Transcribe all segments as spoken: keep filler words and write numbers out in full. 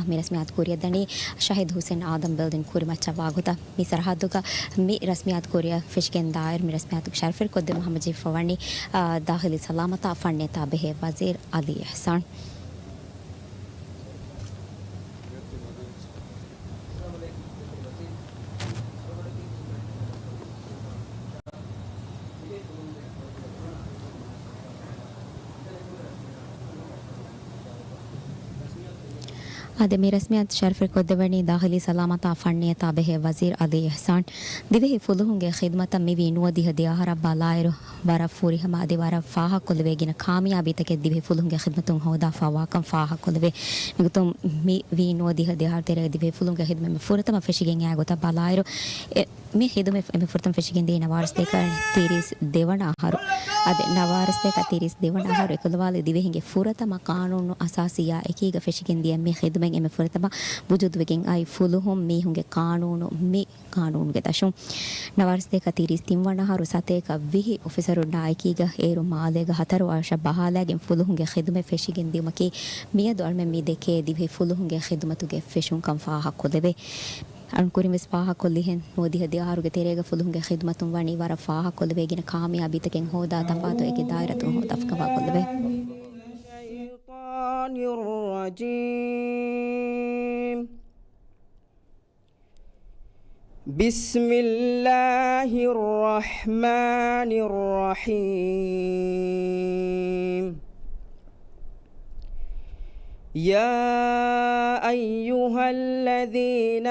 މި ރަސްމިއްޔާތު ކުރިއަށް ދަނީ ޝަހީދު ހުސެން އާދަމް ބިލްޑިން ކުރިމައްޗަށް ވާގޮތަށް. މި ސަރަހައްދުގަ މި ރަސްމިއްޔާތު ކުރިއަށް ފެށިގެން ދާއިރު މި ރަސްމިއްޔާތުގެ ޝަރަފުވެރިކޮށްދެއްވުމަށް ހަމަޖެހިފަ ވަނީ، އާ، ދާޚިލީ ސަލާމަތާ ފަންނިޔަތާ ބެހޭ ވަޒީރު އަލީ އިޙްސާން. އާދެ، މި ރަސްމިއްޔާތު ޝަރަފުވެރިކޮށްދެއްވަނީ ދާޚިލީ ސަލާމަތާ ފަންނިޔަތާ ބެހޭ ވަޒީރު އަލީ އިޙްސާން. ދިވެހި ފުލުހުންގެ ޚިދުމަތަށް މިވީ ނުވަދިހަ ދެއަހަރަށް ބަލާއިރު، ވަރަށް ފުރިހަމަ އަދި ވަރަށް ފާހަގަކޮށްލެވޭ ގިނަ ކާމިޔާބީތަކެއް ދިވެހި ފުލުހުންގެ ޚިދުމަތުން ހޯދާފަ ވާކަން ފާހަގަކޮށްލެވޭ. މިގޮތުން މި ވީ ނުވަދިހަ ދެއަހަރު ތެރޭގަ ދިވެހި ފުލުހުންގެ ޚިދުމަތް މި ފުރަތަމަ ފެށިގެން އައި ގޮތަށް ބަލާއިރު، އެ، މި ޚިދުމަތް އެންމެ ފުރަތަމަ ފެށިގެން ދިޔަ ނަވާރަސަތޭކަ ތިރީސް ދެވަނަ އަހަރު. އާދެ، ނަވާރަސަތޭކަ ތިރީސް ދެވަނަ އަހަރު އެކުލަވާލި ދިވެހިންގެ ފުރަތަމަ ޤާނޫނު އަސާސީއާ އެކީގަ ފެށިގެން ދިޔަ މި ޚިދުމަތް އެންމެ ފުރަތަމަ ވުޖޫދުވެގެން އައި ފުލުހުން މީހުންގެ ޤާނޫނު މި ޤާނޫނުގެ ދަށުން. ނަވާރަސަތޭކަ ތިރީސް ތިން ވަނަ އަހަރު ސަތޭކަ ވިހި އޮފިސަރުންނާ އެކީގަ އޭރު މާލޭގަ ހަތަރު ވަރަށް ބަހާލައިގެން ފުލުހުންގެ ޚިދުމަތް ފެށިގެން ދިޔުމަކީ، މިއަދު އަޅުމެން މި ދެކޭ ދިވެހި ފުލުހުންގެ ޚިދުމަތުގެ ފެށުންކަން ފާހަގަކޮށްލެވޭ. އަޅުން ކުރިން ވެސް ފާހަގަކޮށްލިހެން، ނުވަދިހަ ދެ އަހަރުގެ ތެރޭގަ ފުލުހުންގެ ޚިދުމަތުން ވަނީ ވަރަށް ފާހަގަކޮށްލެވޭ ގިނަ ކާމިޔާބީތަކެއް ހޯދާ ތަފާތު އެކި ދާއިރާތުން ހޯދާފަ ކަމަށް ވާކޮށްލެވޭ. الشيطان الرجيم. بسم الله الرحمن الرحيم. يا أيها الذين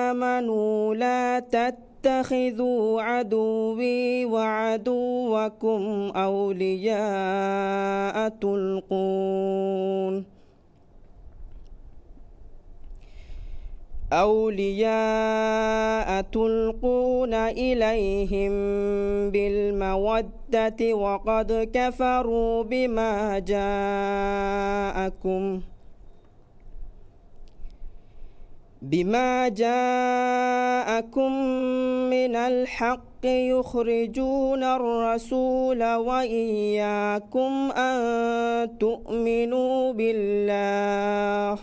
آمنوا لا تتخذوا عدوي وعدوكم أولياء تلقون أولياء تلقون إليهم بالمودة وقد كفروا بما جاءكم بما جاءكم من الحق يخرجون الرسول وإياكم أن تؤمنوا بالله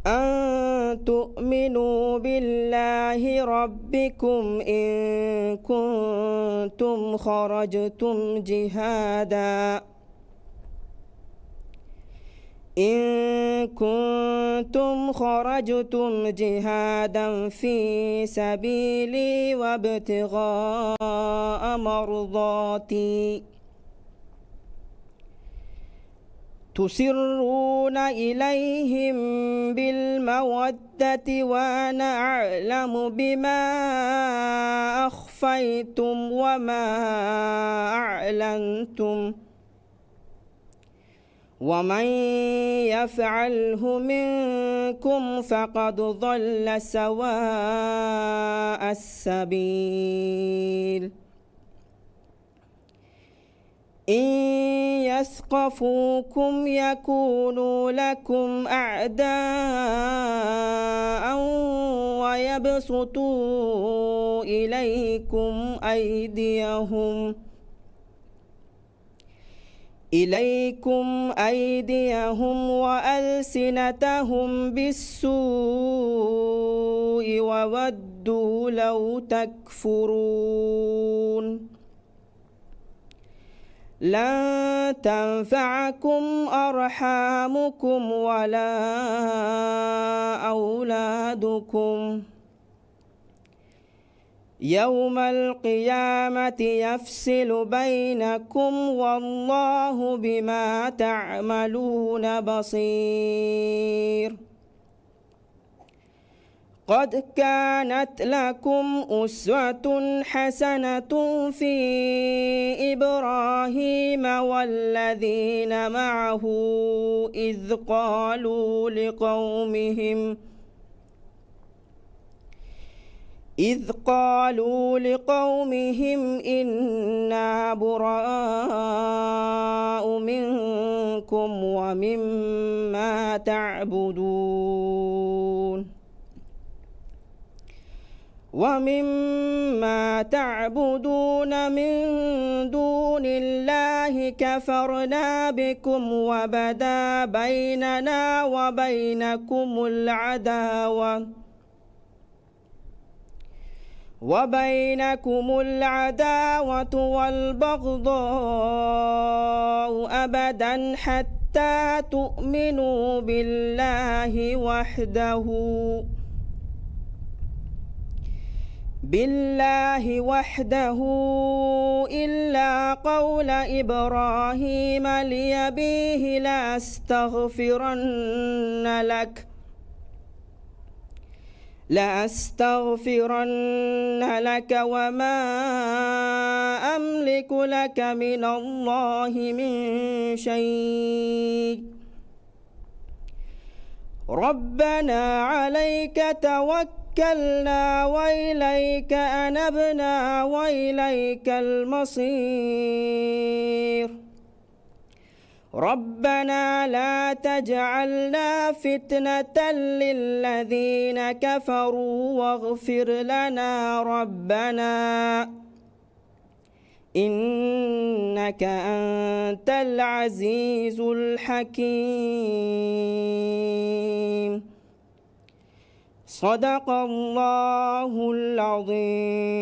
أن تؤمنوا بالله ربكم إن كنتم خرجتم جهادا إن كنتم خرجتم جهادا في سبيلي وابتغاء مرضاتي تسرون إليهم بالمودة وأنا أعلم بما أخفيتم وما أعلنتم ومن يفعله منكم فقد ضل سواء السبيل إن يثقفوكم يكونوا لكم أعداء ويبسطوا إليكم أيديهم إليكم أيديهم وألسنتهم بالسوء وودوا لو تكفرون لن تنفعكم أرحامكم ولا أولادكم يوم القيامة يفصل بينكم والله بما تعملون بصير قد كانت لكم أسوة حسنة في إبراهيم والذين معه إذ قالوا لقومهم إذ قالوا لقومهم إنا براء منكم ومما تعبدون ومما تعبدون من دون الله كفرنا بكم وبدا بيننا وبينكم العداوة وبينكم العداوة والبغضاء أبدا حتى تؤمنوا بالله وحده بالله وحده إلا قول إبراهيم لأبيه لأستغفرن لك لأستغفرن لك وما أملك لك من الله من شيء ربنا عليك توكلنا وإليك أنبنا وإليك المصير ربنا لا تجعلنا فتنة للذين كفروا واغفر لنا ربنا إنك أنت العزيز الحكيم. صدق الله العظيم.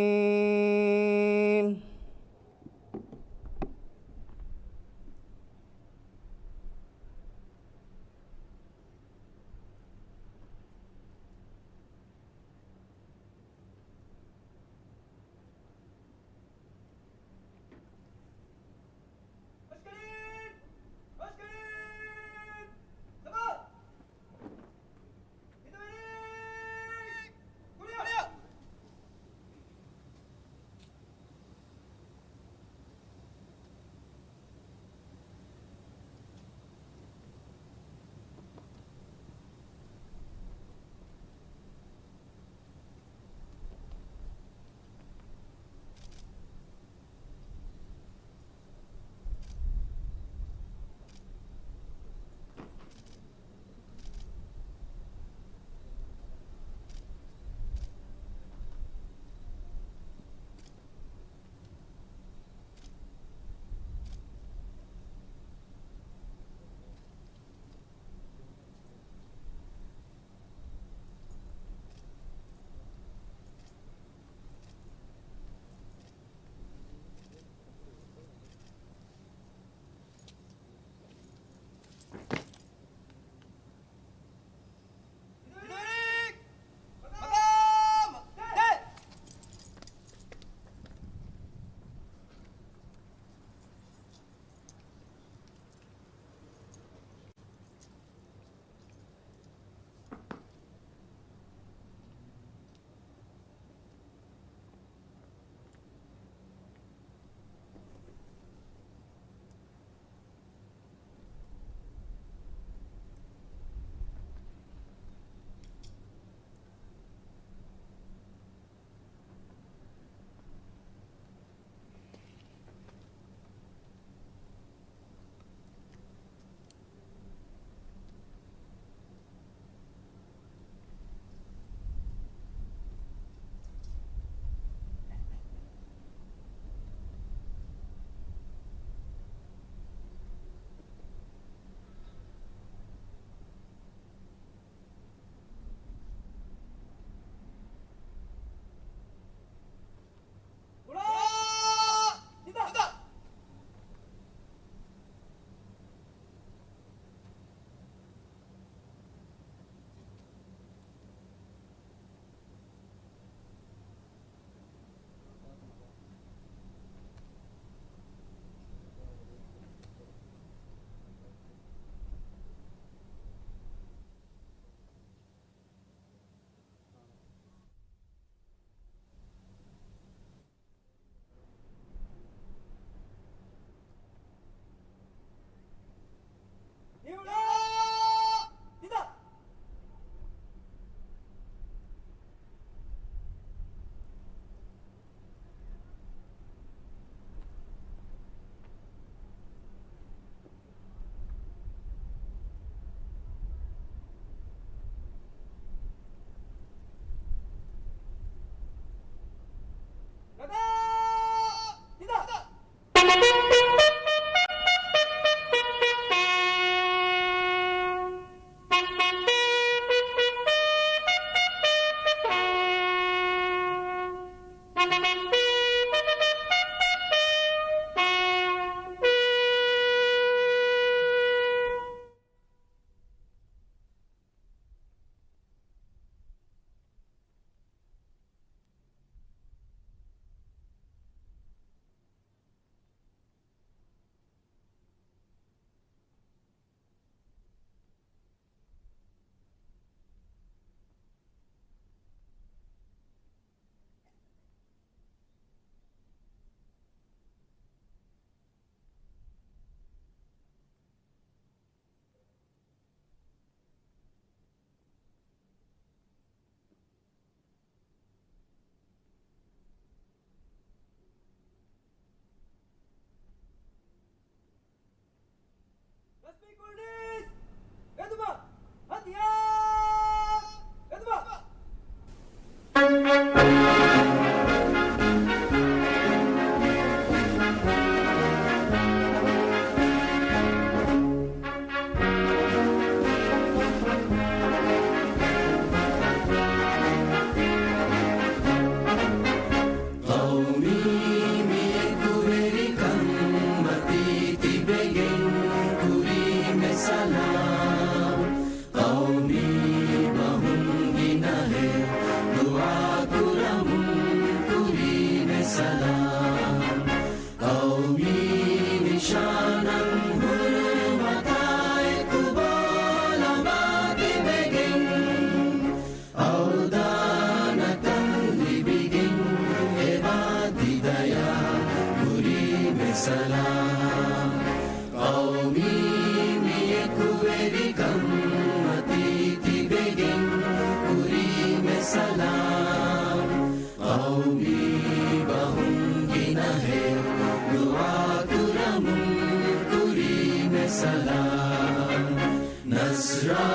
ނަސްރާ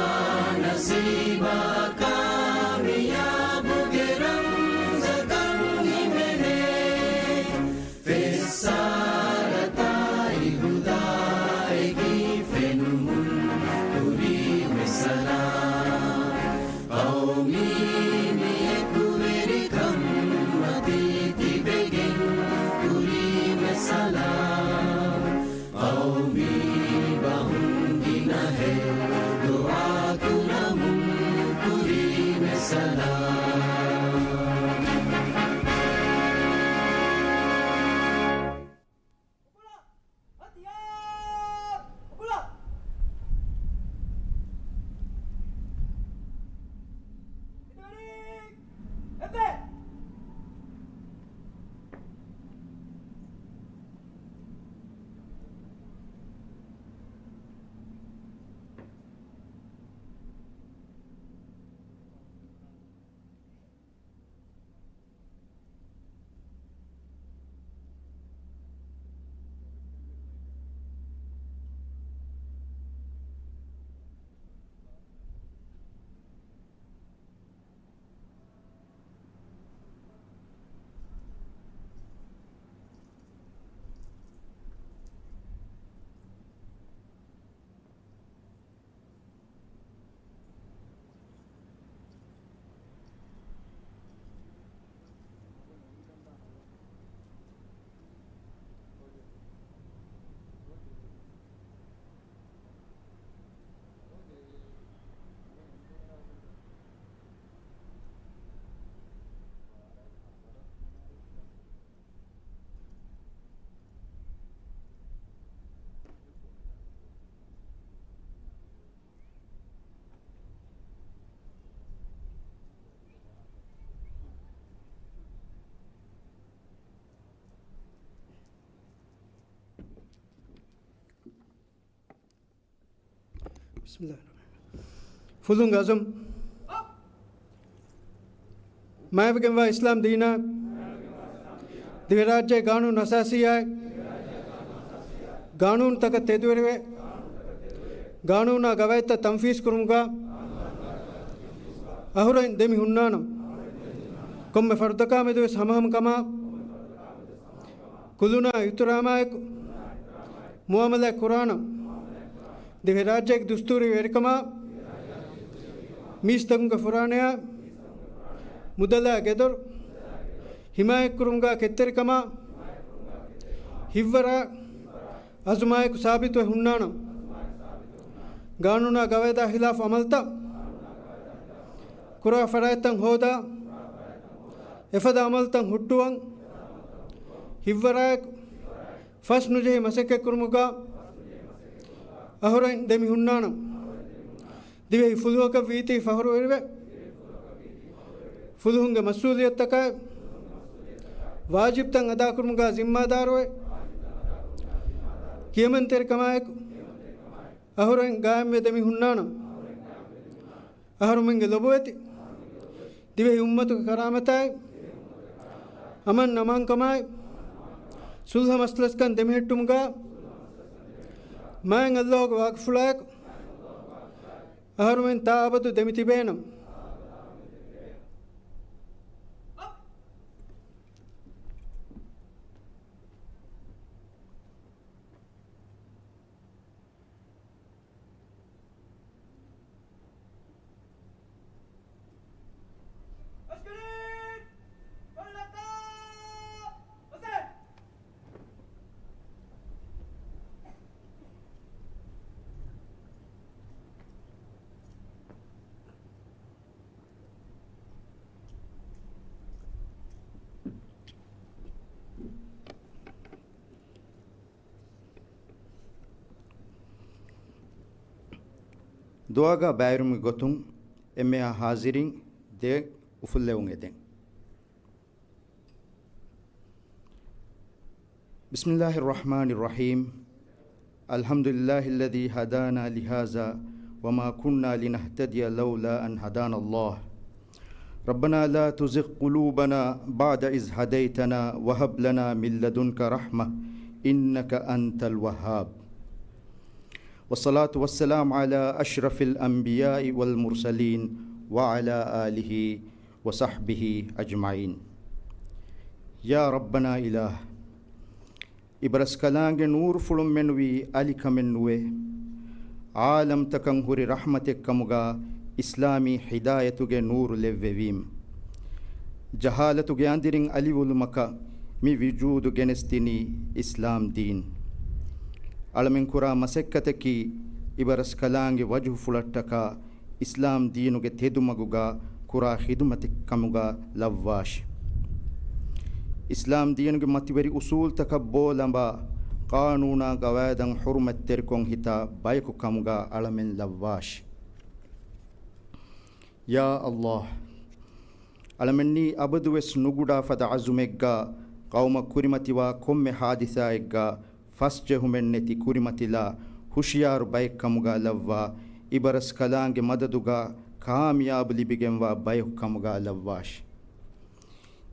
ނަސީބާ ކާމިޔާބުގެ ރަމްޒަކަށް ހިމެނޭ. ފެއްސާރަތާއި ހުދާއެކީ ފެނުމުން ކުރީމެ ސަލާމް. ޤައުމީ މިއެކުވެރިކަން މަތީ ތިބެގެން ކުރީމެ ސަލާމް. ޤައުމީ ބަހުން ގިނަހެއް ދުޢާ ކުރަމުން ކުރީމެ ސަލާމް. ބިސްމިއްލާހި ރަޙްމާނި ރަޙީމް. ފުލުން އަޒުމް. މާތްވެގެންވާ އިސްލާމް ދީނާ، ދިވެހިރާއްޖޭ ގާނޫނު އަސާސީއާއި ގާނޫނުތަކަށް ތެދުވެރިވެ، ގާނޫނާ ގަވާއިދުތައް ތަންފީޒު ކުރުމުގަ އަހުރެން ދެމި ހުންނާނަމް. ކޮންމެ ފަރުދަކާ މެދުވެސް ހަމަހަމަކަމާ، ކުލުނާ އިޙްތިރާމާއެކު މުއާމަލާތް ކުރާނަމް. ދިވެހިރާއްޖޭގެ ދުސްތޫރީ ވެރިކަމާ، މީސްތަކުންގެ ފުރާނަޔާ، މުދަލާ ގެދޮރު ހިމާޔަތްކުރުމުގާ ކެތްތެރިކަމާ، ހިއްވަރާ އަޒުމާއެކު ސާބިތުވެ ހުންނާނަމް. ގާނޫނާ ގަވާއިދާ ހިލާފު އަމަލުތައް ކުރާ ފަރާތްތައް ހޯދާ، އެފަދަ އަމަލުތައް ހުއްޓުވަން، ހިއްވަރާއެކު ފަސްނުޖެހި މަސައްކަތްކުރުމުގަ އަހުރެން ދެމި ހުންނާނަމް. ދިވެހި ފުލުހަކަށް ވީތީ ފަޚުރުވެރިވެ، ފުލުހުންގެ މަސްއޫލިއްޔަތުތަކާއި ވާޖިބްތައް އަދާކުރުމުގަ ޒިންމާދާރުވެ، ކިޔަމަންތެރިކަމާއެކު އަހުރެން ގާއިމްވެ ދެމި ހުންނާނަމް. އަހަރުމެންގެ ލޮބުވެތި ދިވެހި އުއްމަތުގެ ކަރާމަތާއި، އަމަން އަމާންކަމާއި، ސުލްހަ މަސްލަސްކަން ދެމިހެއްޓުމުގަ މާތް ﷲ ގެ ވާގިފުޅާއެކު އަހަރުމެން ތާއަބަދު ދެމިތިބޭނަމް. ދުޢާގަ ބައިވެރިވުމުގެ ގޮތުން އެންމެހާ ޙާޟިރީން ދެ އުފުއްލެވުން އެދެން. بسم الله الرحمن الرحيم. الحمد لله الذي هدانا لهذا وما كنا لنهتدي لولا أن هدانا الله. ربنا لا تزغ قلوبنا بعد إذ هديتنا وهب لنا من لدنك رحمة إنك أنت الوهاب. والصلاة والسلام على أشرف الأنبياء والمرسلين وعلى آله وصحبه أجمعين. يا ربنا إله، އިބަރަސްކަލާނގެ ނޫރުފުޅުން މެނުވީ އަލިކަމެއް ނުވޭ. ޢާލަމްތަކަށް ހުރި ރަޙްމަތެއްކަމުގަ އިސްލާމީ ހިދާޔަތުގެ ނޫރު ލެއްވެވީމް. ޖަހާލަތުގެ އަނދިރިން އަލިވުލުމަކަށް މި ވިޖޫދު ގެނެސްދިނީ އިސްލާމް ދީން. އަޅަމެން ކުރާ މަސައްކަތަކީ އިބަރަސްކަލާނގެ ވަޖުހުފުޅަށްޓަކާ އިސްލާމް ދީނުގެ ތެދުމަގުގަ ކުރާ ޚިދުމަތެއް ކަމުގަ ލައްވާށި. އިސްލާމް ދީނުގެ މަތިވެރި އުސޫލްތަކަށް ބޯލަނބާ، ޤާނޫނާ ގަވާއިދަށް ޙުރުމަތްތެރިކޮށް ހިތާ ބަޔަކު ކަމުގަ އަޅަމެން ލައްވާށި. ޔާ ﷲ! އަޅަމެންނީ އަބަދުވެސް ނުގުޑާ ފަދަ ޢަޒުމެއްގަ، ޤައުމަށް ކުރިމަތިވާ ކޮންމެ ޙާދިސާއެއްގަ ފަސްޖެހުމެއްނެތި ކުރިމަތިލާ ހުޝިޔާރު ބައެއްކަމުގަ ލައްވާ، އިބަރަސްކަލާނގެ މަދަދުގަ ކާމިޔާބު ލިބިގެންވާ ބަޔަކު ކަމުގަ ލައްވާށި.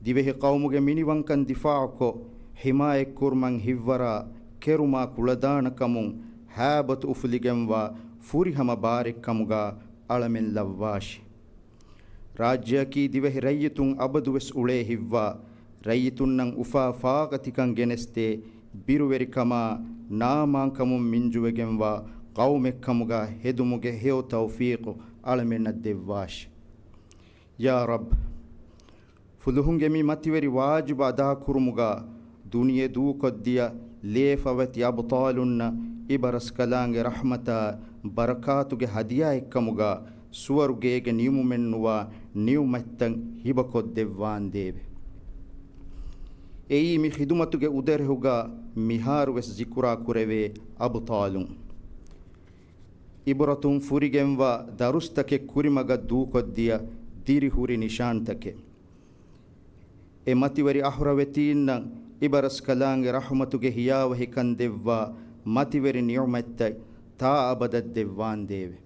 ދިވެހި ޤައުމުގެ މިނިވަންކަން ދިފާޢުކޮށް، ޙިމާޔަތްކުރުމަށް ހިއްވަރާ، ކެރުމާ ކުޅަދާނަކަމުން ހައިބަތު އުފުލިގެންވާ ފުރިހަމަ ބާރެއްކަމުގަ އަޅަމެން ލައްވާށި. ރާއްޖެއަކީ ދިވެހި ރައްޔިތުން އަބަދުވެސް އުޅޭ ހިތްވާ، ރައްޔިތުންނަށް އުފާ ފާގަތިކަން ގެނެސްދޭ، ބިރުވެރިކަމާ ނާމާންކަމުން މިންޖުވެގެންވާ ޤައުމެއްކަމުގަ ހެދުމުގެ ހެޔޮ ތައުފީޤު އަޅަމެންނަށް ދެއްވާށި. ޔާ ރައްބް! ފުލުހުންގެ މި މަތިވެރި ވާޖިބު އަދާކުރުމުގަ ދުނިޔެ ދޫކޮށްދިޔަ ލޭފަވަތި އަބުޠާލުންނަށް އިބަރަސްކަލާނގެ ރަޙްމަތާ ބަރަކާތުގެ ހަދިޔާއެއްކަމުގަ ސުވަރުގޭގެ ނިޢުމަތްނުވާ ނިޢުމަތްތައް ހިބަކޮށްދެއްވާނދޭވެ. އެއީ މި ޚިދުމަތުގެ އުދަރެހުގަ މިހާރުވެސް ޒިކުރާ ކުރެވޭ އަބުޠާލުން. އިބުރަތުން ފުރިގެންވާ ދަރުސްތަކެއް ކުރިމަގަށް ދޫކޮށްދިޔަ ދިރިހުރި ނިޝާންތަކެއް. އެ މަތިވެރި އަހުރަވެތީންނަށް އިބަރަސްކަލާނގެ ރަޙުމަތުގެ ހިޔާވަހިކަން ދެއްވާ މަތިވެރި ނިޢުމަތްތައް ތާއަބަދަށް ދެއްވާނދޭވެ.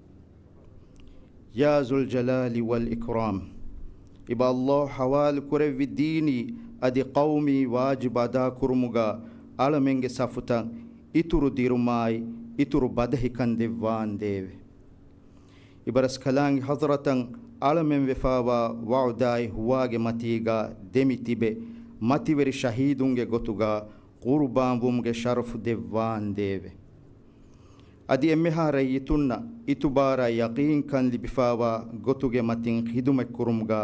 ޔާ ޒުލްޖަލާލި ވަލްއިކްރާމް. އިބަ ﷲ ޙަވާލު ކުރެއްވި ދީނީ އަދި ޤައުމީ ވާޖިބު އަދާކުރުމުގަ އަޅަމެންގެ ސަފުތައް އިތުރު ދިރުމާއި، އިތުރު ބަދަހިކަން ދެއްވާނދޭވެ. އިބަރަސްކަލާނގެ ޙަޟްރަތަށް އަޅަމެން ވެފާވާ ވަޢުދާއި ހުވާގެ މަތީގަ ދެމި ތިބެ، މަތިވެރި ޝަހީދުންގެ ގޮތުގަ ޤުރުބާންވުމުގެ ޝަރަފު ދެއްވާނދޭވެ. އަދި އެންމެހާ ރައްޔިތުންނަށް އިތުބާރާ ޔަޤީންކަން ލިބިފާވާ ގޮތުގެ މަތިން ޚިދުމަތްކުރުމުގަ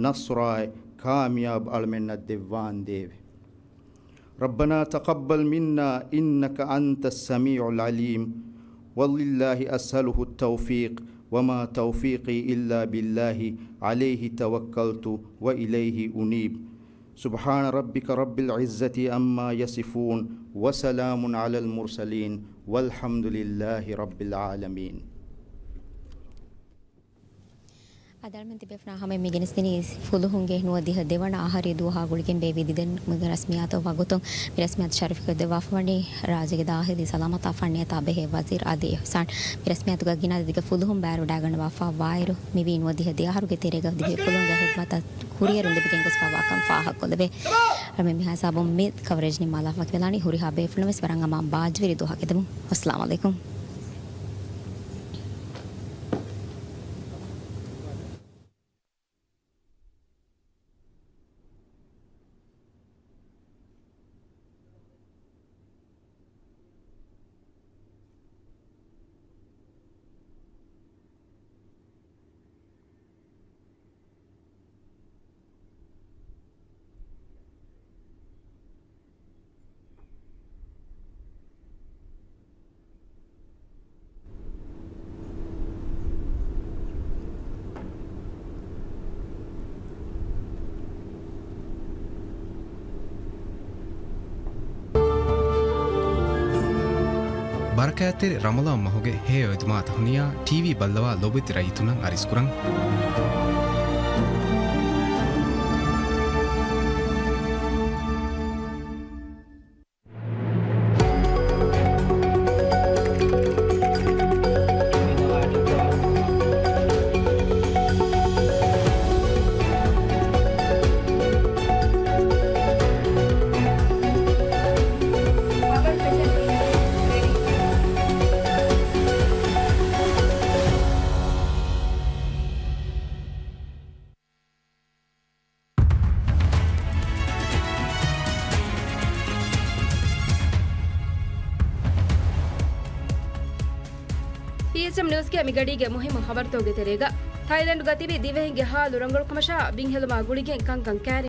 ނަޞްރާއި ކާމިޔާބު އަޅަމެންނަށް ދެއްވާނދޭވެ. ربنا تقبل منا إنك أنت السميع العليم، ولله أسأله التوفيق، وما توفيقي إلا بالله، عليه توكلت وإليه أنيب. سبحان ربك رب العزة عما يصفون، وسلام على المرسلين، والحمد لله رب العالمين. އަދި އަޅަމެން ތިބޭފުޅުންނާ ހަމައަށް މި ގެނެސްދިނީ ފުލުހުންގެ ނުވަދިހަ ދެވަނަ އަހަރީ ދުވަހާ ގުޅިގެން ބޭއްވި ދިދަން މި ރަސްމިއްޔާތު ވަގުތު. މި ރަސްމިއްޔާތު ޝަރަފުކޮށްދެއްވާފަވަނީ ރާއްޖޭގެ ދާޚިލީ ސަލާމަތާ ފަންނިޔަތާ ބެހޭ ވަޒީރު އާދި އިޙްސާން. މި ރަސްމިއްޔާތުގަ ގިނަ އަދަދެއްގެ ފުލުހުން ބައިވެރިވެވަޑައިގަންނަވާފަ ވާއިރު، މިވީ ނުވަދިހަ ދެ އަހަރުގެ ތެރޭގަ ދިވެހި ފުލުހުންގެ ޚިދުމަތަށް ކުރިއެރުން ލިބިގެން ގޮސްފަ ވާކަން ފާހަގަކޮށްލެވޭ. އަޅަމެން މިހާ ހިސާބުން މި ކަވަރޭޖް ނިންމާލާފަ ވަކިވެލާނީ. ހުރިހާ ބޭފުޅުން ވެސް ވަރަށް އަމާން ބާއްޖަވެރި ދުވަހަކަށް އެދެމުން. އައްސަލާމު ޢަލައިކުމް. ބަރަކާތްތެރި ރަމަޟާން މަހުގެ ހެޔޮ އެދުމާތައް ހުނިޔާ، ޓީވީ ބައްލަވާ ލޯބިވެތި ރައްޔިތުންނަށް އަރިސްކުރަން. ޕީއެސްއެމް ނިއުސްގެ މިގަޑީގެ މުހިއްމު ޚަބަރުތަކުގެ ތެރޭގަ، ތައިލެންޑުގަ ތިބި ދިވެހިންގެ ހާލު ރަނގަޅުކަމަށާ ބިންހެލުމާ ގުޅިގެން ކަންކަން ކައިރި